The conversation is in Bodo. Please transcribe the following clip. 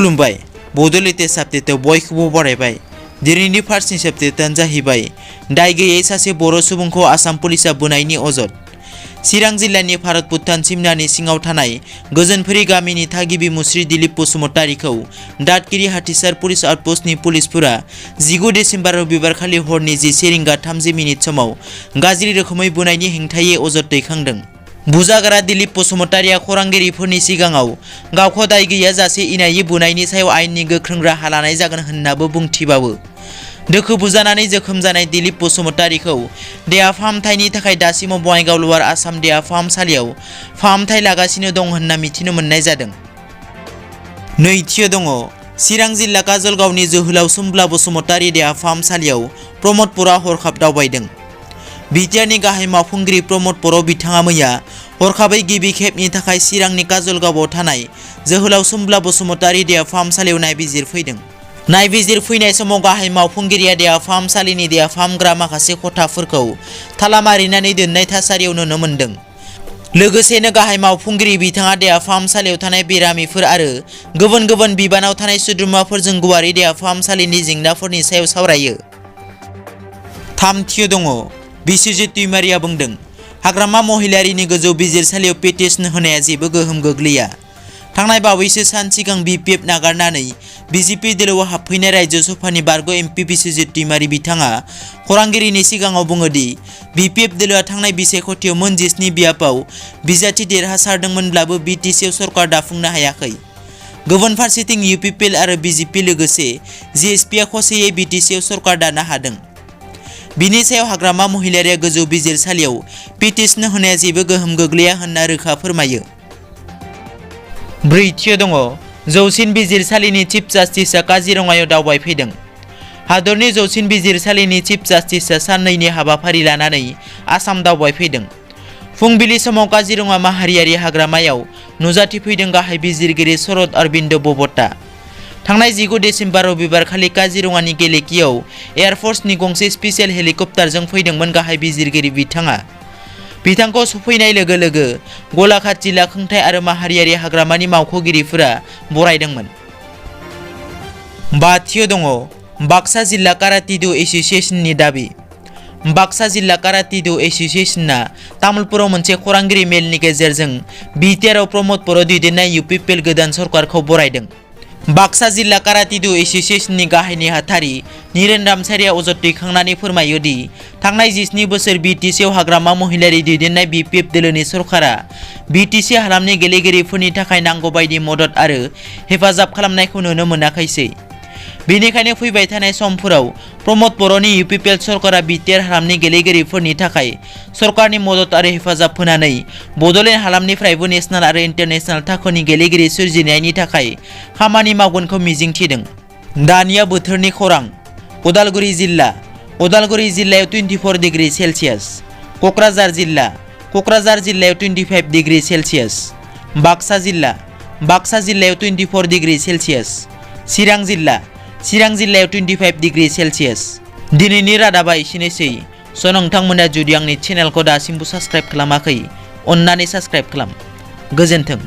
खुलुमबाय बड'लेण्ड आपडेटआव बयखौबो बरायबाय। दिनैनि फार्स्ट निउस आपडेटआनो जाहैबाय दाय गैयै सासे बर' सुबुंखौ आसाम पुलिसा बुनायनि अजद। चिरां जिल्लानि भारत भुटान सिमनानि सिङाव थानाय गोजोनफुरि गामिनि थागिबि मुस्रि दिलीप बसुमतारीखौ दादगिरि हाथिसार पुलिस आउटपस्टनि पुलिसफोरा 19 डिसेम्बर रबिबारखालि हरनि 11:30 समाव गाज्रि रोखोमै बुनायनि हेंथायै अजद दैखांदों। बुजाग्रा दिलीप बसुमतारीया खौरांगिरिफोरनि सिगाङाव गावखौ दाय गैयाजासे इनायै बुनायनि सायाव आयेननि गोख्रों राहा लानाय जागोन होन्नाबो बुंथिबावो। दोखो बुजानानै जोखोम जानाय दिलीप बसुमतारीखौ देहा फाहामथायनि थाखाय दासिमाव बङाइगाव लवार आसाम देहा फाहामसालियाव फाहामथाय लागासिनो दं होन्ना मिथिनो मोननाय जादों। नैथियाव दङ चिरां जिल्ला काजलगावनि जोहोलाव सुम्ब्ला बसुमतारी देहा फाहामसालियाव प्रमद बर'आ हरखाब दावबायदों। BTRनि गाहाय मावफुंगिरि प्रमद बर' बिथाङा मैया हरखाबै गिबि खेबनि थाखाय चिरांनि काजलगावआव थानाय जोहोलाव सुम्ब्ला बसुमतारी देहा फाहामसालियाव नायबिजिरफैदों। नायबिजिरफैनाय समाव गाहाय मावफुंगिरिया देहा फाहामसालिनि देहा फाहामग्रा माखासे खथाफोरखौ ताला मारिनानै दोननाय थासारियाव नुनो मोन्दों। लोगोसेनो गाहाय मावफुंगिरि बिथाङा देहा फाहामसालियाव थानाय बेरामिफोर आरो गुबुन गुबुन बिबानाव थानाय सोद्रोमाफोरजों गुवारै देहा फाहामसालिनि जेंनाफोरनि सायाव सावरायो। थामथियाव दङ बिस्वजित दैमारिया बुंदों हाग्रामा महिलारिनि गोजौ बिजिरसालियाव पेटिशन होनाया जेबो गोहोम गोग्लैया। थांनाय बावैसो सान सिगां BPF नागारनानै BJP दोलोआव हाबफैनाय रायजो सभानि बारग' MP बिस्वजित दैमारि बिथाङा खौरांगिरिनि सिगाङाव बुङोदि BPF दोलोआ थांनाय बिसायख'थियाव मोन 17 बियाबाव बिजाथि देरहासारदोंमोनब्लाबो BTCआव सरकार दाफुंनो हायाखै। गुबुन फारसेथिं UPPL आरो BJP लोगोसे GSPआ खौसेयै BTCआव सरकार दानो हादों। बिनि सायाव हाग्रामा महिलारिया गोजौ बिजिरसालियाव पेटिशन होनाया जेबो गोहोम गोग्लैया होनना रोखा फोरमायो। ब्रैथियाव दङ जौसिन बिजिरसालिनि चिफ जास्टिसआ काजिरङायाव दावबायफैदों। हादरनि जौसिन बिजिरसालिनि चिफ जास्टिसआ साननैनि हाबाफारि लानानै आसाम दावबायफैदों। फुंबिलि समाव काजिरङा माहारियारि हाग्रामायाव नुजाथिफैदों गाहाय बिजिरगिरि शरद अरविन्द बबता। थांनाय 19 डिसेम्बर रबिबारखालि काजिरङानि गेलेकियाव एयारफर्सनि गंसे स्पेशल हेलिकप्टारजों फैदोंमोन गाहाय बिजिरगिरि बिथाङा। बिथांखौ सफैनाय लोगो लोगो गलाघाट जिल्ला खुंथाय आरो माहारियारि हाग्रामानि मावख'गिरिफोरा बरायदोंमोन। बाथियाव दङ बाक्सा जिल्ला काराटे-डु एस'सिएशननि दाबि। बाक्सा जिल्ला काराटे-डु एस'सिएशनआ तामुलपुराव मोनसे खौरांगिरि मेलनि गेजेरजों BTRआव प्रमद बर' दैदेननाय UPPL गोदान सरकारखौ बरायदों। बाक्सा जिल्ला काराटे-डु एस'सिएशननि गाहाय नेहाथारि निरेन रामसारिया अजद दैखांनानै फोरमायो दि थांनाय 17 बोसोर BTCआव हाग्रामा महिलारि दैदेननाय BPF दोलोनि सरकारा BTC हालामनि गेलेगिरिफोरनि थाखाय नांगौ बायदि मदद आरो हेफाजाब खालामनायखौ नुनो मोनाखैसै। बेनिखायनो फैबाय थानाय समफोराव प्रमद बर'नि UPPL सरकारा BTR हालामनि गेलेगिरिफोरनि थाखाय सरकारनि मदद आरो हेफाजाब होनानै बड'लेण्ड हालामनिफ्रायबो नेशनेल आरो इन्टारनेशनेल थाखोनि गेलेगिरि सोरजिनायनि थाखाय खामानि मावगोनखौ मिजिंथिदों। दानिया बोथोरनि खौरां। उदालगुरि जिल्लायाव 24 डिग्री सेल्सियास। क'क्राझार जिल्लायाव 25 डिग्री सेल्सियास। बाक्सा जिल्लायाव 24 डिग्री सेल्सियास। चिरां जिल्लायाव 25 डिग्री सेल्सियास। दिनैनि रादाबा एसेनोसै। नोंथांमोना जुदि आंनि चेनेलखौ दासिमबो साबस्क्राइब खालामाखै अन्नानै साबस्क्राइब खालाम। गोजोन्थों।